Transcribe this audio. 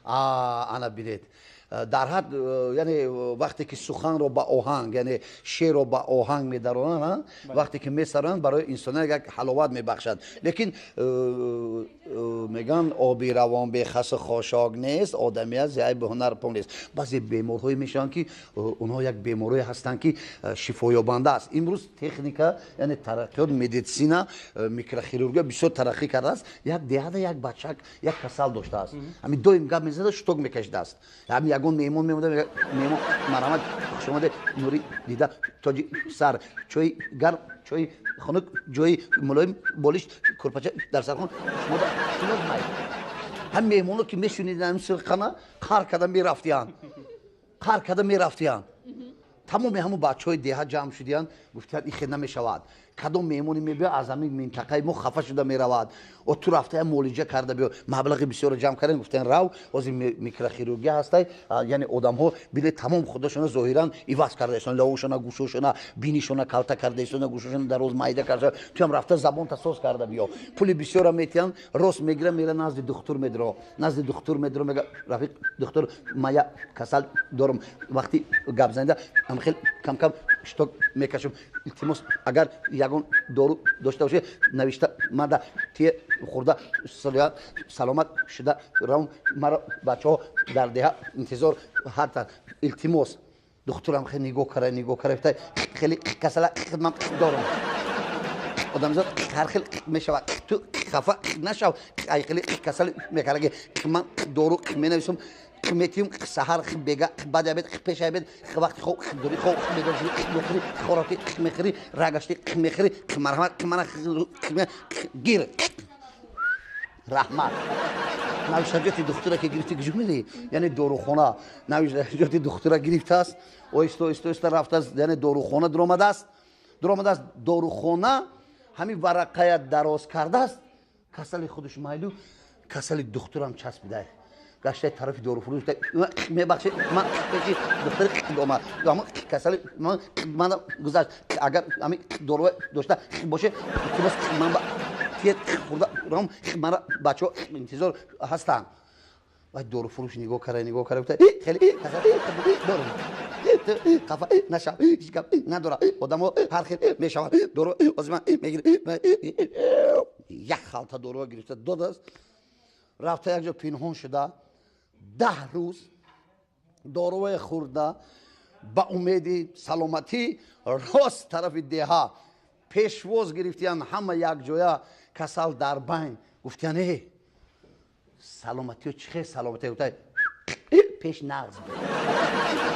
Ана бинед, дар ҳад, яъне вақте ки суханро ба оҳанг, яъне шеърро ба оҳанг медаронанд, вақте ки месароянд, барои инсоният як ҳаловат мебахшад. Лекин мегӯянд, оби равон бехасу хошок нест, одамият зи айби ҳунар пок нест. Баъзе беморҳое мешаванд, ки онҳо як беморҳое ҳастанд, ки шифоёбанда аст. Имрӯз техника, яъне тараққиёт, медицина, микрохирургия бисёр тараққӣ кардааст. Як деҳада як бачак як касал доштааст. Ҳамин доим гап мезада, шток мекашидааст. Ҳамин ягон меҳмон меомада, меҳмон: «Марҳамат, хушомадед, нури дида, тоҷи сар, чои гарм, чои хунук, ҷои мулоим, болишт, курпача дар сархон, шумода чӣ лозимай?» Ҳам меҳмоно ки мешунидан сирқана, қар карда мерафтиянд, қар карда мерафтиянд. Тамоми ҳамун бачаҳои деҳа ҷамъ шудиянд, гуфтиянд: «Ин хел намешавад, кадом меҳмоне мебиёд, аз ҳамин минтақаи мо хафа шуда меравад. О, ту рафта як муолиҷа карда биё». Маблағи бисёрро ҷамъ кардем, гуфтем: «Рав, ҳозир микрохирургия ҳастай, яъне одамҳо биле тамом худашона зоҳиран иваз кардаистон, ловушона, гӯшошона, бинишона калта кардаистона, гӯшошона дароз, майда карда. Туям рафта забонта соз карда биё». Пули бисёра метиҳанд, рост мегира, мера назди духтур медро, назди духтур медро, мега: «Рафиқ духтур, ма як касал дорам, вақти гап занида хел камкам шток мекашам. Илтимос, агар ягон дору дошта бошед, навишта мада тие, хӯрда саломат шуда равм. Маро бачаҳо дар деҳа интизор ҳастанд, илтимос». Духтурам хеле нигоҳ кара, нигоҳ кара, гуфта: «Хеле касала ман дорам, одамзод ҳар хел мешавад, ту хафа нашав, ай хеле касали мекараги ман дору менависам, метиҳем, саҳар, бега, баъди обед, пеши обед, вақти хоб, дури хоб, бедор шудӣ, мехӯрӣ, хӯрокӣ мехӯрӣ, рагашти мехӯрӣ. Марҳамат, мана гир, раҳмат». Навиштаҷоти духтура ки гирифти, куҷо мерӣ? Яъне дорухона навиштаҷоти духтура гирифтааст, оҳиста, оҳиста, оҳиста рафтааст, яъне дорухона дуромадааст, дуромадааст дорухона, ҳамин варақая дароз кардааст, касали худаш майлу касали духтурам часпида. Гаштаи тарафи доруфурӯш: «Мебахшед, ман пеши духтури омад, касали ман гузашт, агар ҳамин дору дошта боше, илтимос, ман тиет, хӯрда рам, мана бачаҳо интизор ҳастанд». Вай доруфурӯш нигоҳ кара, нигоҳ кара, гуфта: «Хеле касал дорум, хафа нашав, ҳеҷ гап надора, одамо ҳар хел мешавад, дору ҳозир ман мегирам». Як халта доруа гирифта додааст, рафта як ҷо пинҳон шуда, 10 рӯз дорувае хӯрда, ба умеди саломатӣ рост тарафи деҳа пешвоз гирифтиян. Ҳама якҷоя, касал дар байн, гуфтиян: «Э, саломатиё чӣ хел саломатӣ?» Гуфта: «Пеш нағз буд».